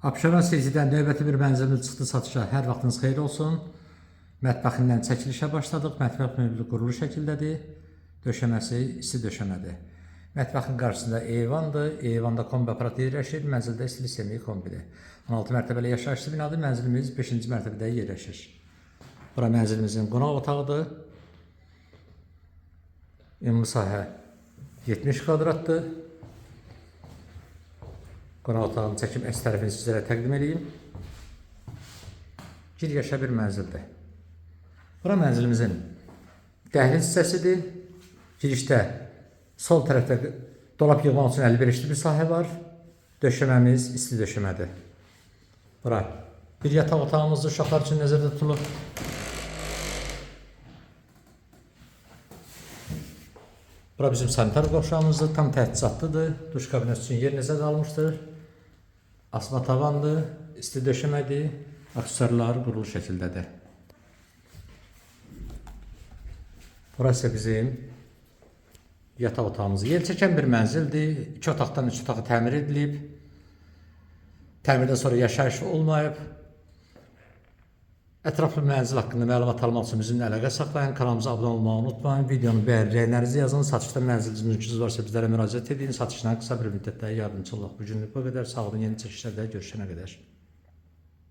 Abşeron City'dən növbəti bir mənzilimiz çıxdı satışa. Hər vaxtınız xeyir olsun. Mətbəxindən çəkilişə başladıq. Mətbəx mebeli qurulu şəkildədir. Döşəməsi isti döşəmədir. Mətbəxin qarşısında eyvandır. Eyvanda kombi aparatı yerləşir. Mənzildə istilik sistemi kombidir. 16 mərtəbəli yaşayışlı binadır. Mənzilimiz 5-ci mərtəbədə yerləşir. Bura mənzilimizin qonaq otağıdır. Ümumi sahə 70 kvadratdır. Qonaq otağının çəkim əks tərəfini sizlərə təqdim edeyim. Gir yaşa bir mənzildir. Bura mənzilimizin dəhliz hissəsidir. Girişdə sol tərəfdə dolab yığmaq üçün əlverişli bir sahə var. Döşəməmiz isti döşəmədir. Bura bir yataq otağımızdır, uşaqlar üçün nəzərdə tutulur. Bura bizim sanitar qovşağımızdır, tam təchizatlıdır. Duş kabineti üçün yer nəzərdə alınmışdır. Asma tavandır, isti döşəmədir, aksesuarlar qurulu şəkildədir. Burası bizim yataq otağımız. Yel çəkən bir mənzildir. 2 otaqdan 3 otağı təmir edilib. Təmirdən sonra yaşayış olmayıb. Ətraflı mənzil haqqında məlumat almaq üçün bizimlə əlaqə saxlayın. Kanalımıza abunə olmağı unutmayın. Videonu bəyər, rəylərinizi yazın. Satışda mənzil mülkünüz varsa bizlərə müraciət edin. Satışdan qısa bir müddətdə yardımçı olaq. Bu günlük bu qədər. Sağ olun. Yeni çəkilişlərdə görüşənə qədər.